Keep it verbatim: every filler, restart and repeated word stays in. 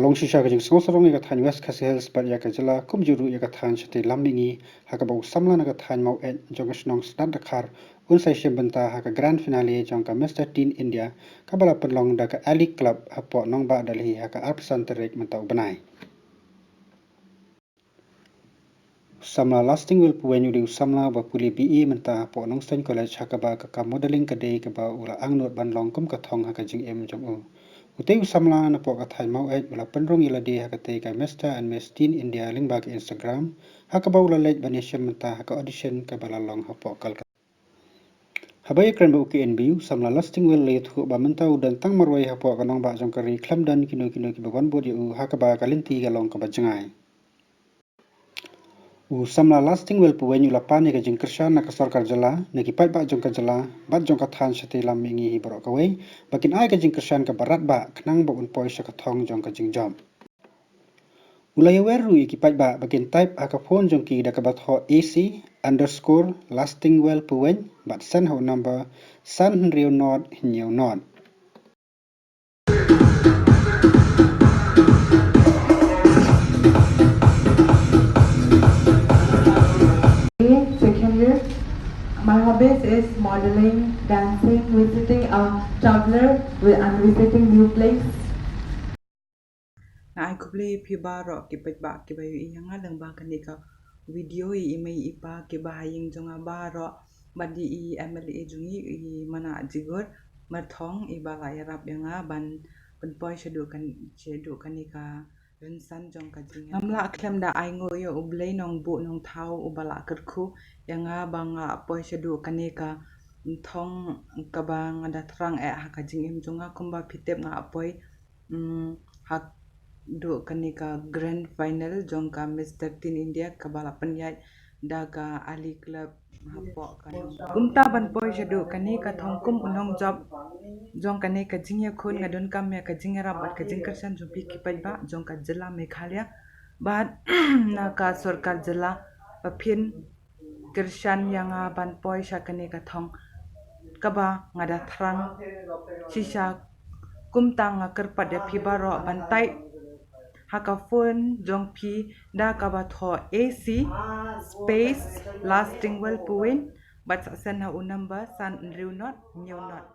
Ong shisha ka jingsngew sarong ïa ka thaiñ West Khasi Hills bad ïa ka jylla kumjuh ruh ïa ka thaiñ Shatei Lam Mihngi, ha kaba u samla na ka thaiñ Maweit jong ka shnong Sdang Dkhar un sa ïashem bynta ha ka grand finale jong ka Mister Teen India kaba la pynlong da ka Alley Club hapoh Nongbah Delhi ha ka arphew san tarik mynta u bnai. Samla Lastingwell Puwein u dei u samla ba pule B A mynta hapoh Nongstoiñ College ha kaba ka kam modeling ka dei kaba u la angnud ban long kum ka thong ha ka jingim jong u. Utei u samla napoh ka thaiñ Maweit u la pynrung ïa lade ha katei ka Mister and Miss Teen India lyngba ka Instagram ha kaba u la leit ban ïashem mynta ha ka audition kaba la long hapoh Kolkata. Haba ïakren bad u K N B, u samla Lastingwell u la ïathuh ba mynta u don tang marwei hapoh ka nongbah jong ka ri khlem don kino kino kiba wan bud ïa u ha kaba ka lynti ka long kaba jngai. U samla Lastingwell Puwein u la pan ïa ka jingkyrshan na ka sorkar jylla, na ki paidbah jong ka jylla bad jong ka thaiñ Shatei Lam Mihngi hi baroh kawei ba kin ai ka jingkyrshan kaba radbah khnang ba un poi sha ka thong jong ka jingjop. U la ïawer ruh ïa ki paidbah ba kin type ha ka phone jong ki da kaba thoh A C underscore Lastingwell Puwein bad send ha u number san hynriew nod hynñiew nod. Second year. My hobbies is modeling, dancing, visiting a traveler, and visiting new place. Nga ai khublei ïa phi baroh ki paidbah kiba ïohi ïa nga lyngba kane ka video, ïa i mei i pa kiba ha ïing jong nga baroh bad ïa i M L A jong ngi i Mana Jigur Myrthong iba la ïarap ïa nga ban pynpoi shaduh kan shaduh kane ka rynsan jong ka jingim. Ngam lah khlem da ainguh ïa U Blei Nongbuh Nongthaw uba la kyrkhu ïa nga ba nga poi shaduh kane ka thong kaba nga da thrang eh ha ka jingim jong nga. Kumba phi tip nga poi mm, ha duh kane ka grand final jong ka Mister Teen India kaba la pynïaid da ka Alley Club hapoh ka nong. Kumta ban poi shaduh kane ka thong kum u nongjop jong kane ka jingïakhun, nga donkam ïa ka jingïarap bad ka jingkyrshan jong phi ki paidbah jong ka jylla Meghalaya bad na ka sorkar jylla ba phin kyrshan ïa nga ban poi sha kane ka thong kaba nga da thrang shisha. Kumta nga kyrpad ïa phi baroh ban type ha ka phone jong phi da kaba thoh A C space Lastingwell Puwein bad sa send ha u number san hynriew nod hynñiew nod.